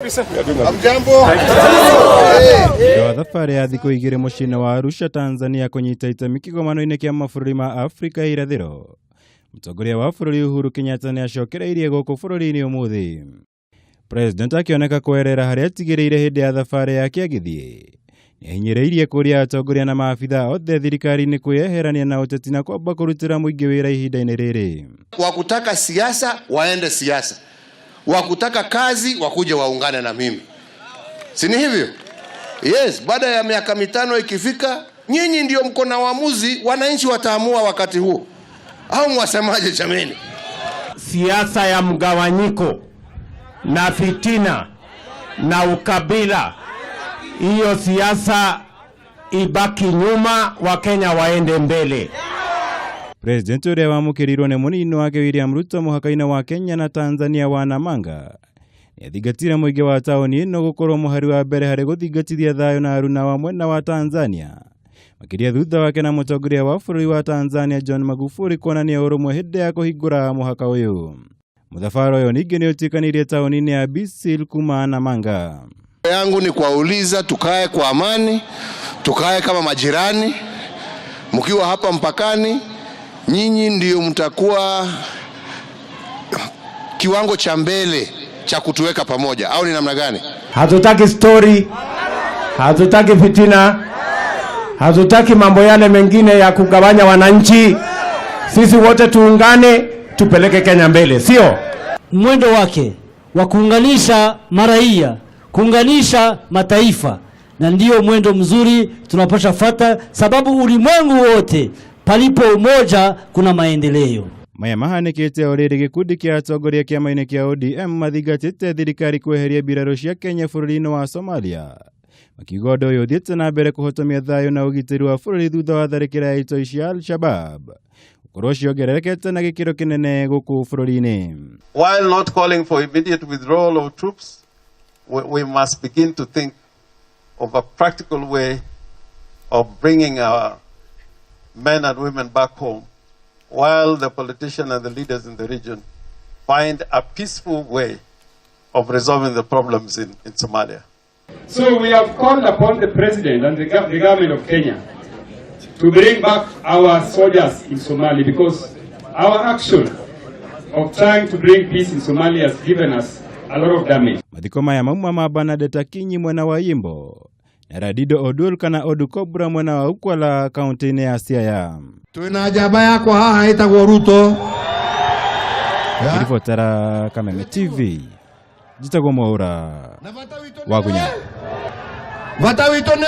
Hamjambo. Thutha wa thabarĩ ya thikũ 2 mũciĩ-inĩ wa Arusha, Tanzania, kũnyita itemi kĩgomano-inĩ kĩa mabũrũri ma Afrika ya irathĩro, mũtongoria wa bũrũri Uhuru Kenyatta nĩ acokereirie gũkũ bũrũri-inĩ ũmũthĩ. President akĩoneka kwerera harĩa atigĩrĩire hĩndĩ ya thabarĩ yake agĩthiĩ. Nĩ ahinyĩrĩirie kũria atongoria na maabitha othe thirikari-inĩ kwĩyeherania na ũteti na kwamba kũrutĩra mũingĩ wĩra ihinda-inĩ rĩrĩ. Wa kutaka siasa waende siasa, wa kutaka kazi wakuje waungane na mimi, si ni hivyo? Yes, baada ya miaka 5 ikifika, nyinyi ndio mko na uamuzi, wananchi wataamua wakati huo, au mwasemaje jameni? Siasa ya mgawanyiko na fitina na ukabila, hiyo siasa ibaki nyuma, Wakenya waende mbele. President ũrĩa wamũkĩrirwo nĩ mũnini wake William Ruto mũhaka-inĩ wa Kenya na Tanzania wa Namanga nĩ athingatire mũingĩ wa taũni ĩno gũkorwo mũhari wa mbere harĩ gũthingatithia thayũ na aruna wa mwena wa Tanzania, makĩria thutha wake na mũtongoria wa bũrũri wa Tanzania John Magufuli kuonania ũrũmwe hĩndĩ ya kũhingũra mũhaka ũyũ. Mũthabara ũyũ ningĩ nĩ ũtuĩkanĩirie taũni-inĩ ya Bisil kuma Namanga. Yangu ni kuwauliza tukae kwa amani, tukae kama majirani. Mkiwa hapa mpakani, nyinyi ndio mtakuwa kiwango cha mbele cha kutuweka pamoja, au ni namna gani? Hatutaki story, hatutaki fitina, hatutaki mambo yale mengine ya kugawanya wananchi. Sisi wote tuungane, tupeleke Kenya mbele, sio? Mwendo wake wa kuunganisha maraia, kuunganisha mataifa, na ndio mwendo mzuri tunapasha fata, sababu ulimwengu wote palipo umoja kuna maendeleo. Maya mahanĩkĩte o rĩrĩ gĩkundi kĩa atongoria kĩama-inĩ kĩa ODM mathingatĩte thirikari kweheria mbirarũ cia Kenya bũrũri-inĩ wa Somalia, makiuga ũndũ ũyũ ũthiĩte na mbere kũhotomia thayũ na ũgitĩri wa bũrũri thutha wa tharĩkĩra ya itoi cia Al-Shabab gũkorwo ciongererekete na gĩkĩro kĩnene gũkũ bũrũri-inĩ. While not calling for immediate withdrawal of troops, we must begin to think of a practical way of bringing our men and women back home, while the politicians and the leaders in the region find a peaceful way of resolving the problems in Somalia. So we have called upon the president and the government of Kenya to bring back our soldiers in Somalia, because our action of trying to bring peace in Somalia has given us a lot of damage. Mathiko maya mauma ma Bernadette Akinyi mwena wa Yimbo na Radido Odul kana Odu Cobra mwena wa Ukwala kaunti-inĩ ya Siaya. Twina njamba yakwa haha ĩtagwo Ruto. Ngĩribotera Kameme TV, njĩtagwo Mwaũra wa Gunya. Bata witũ nĩ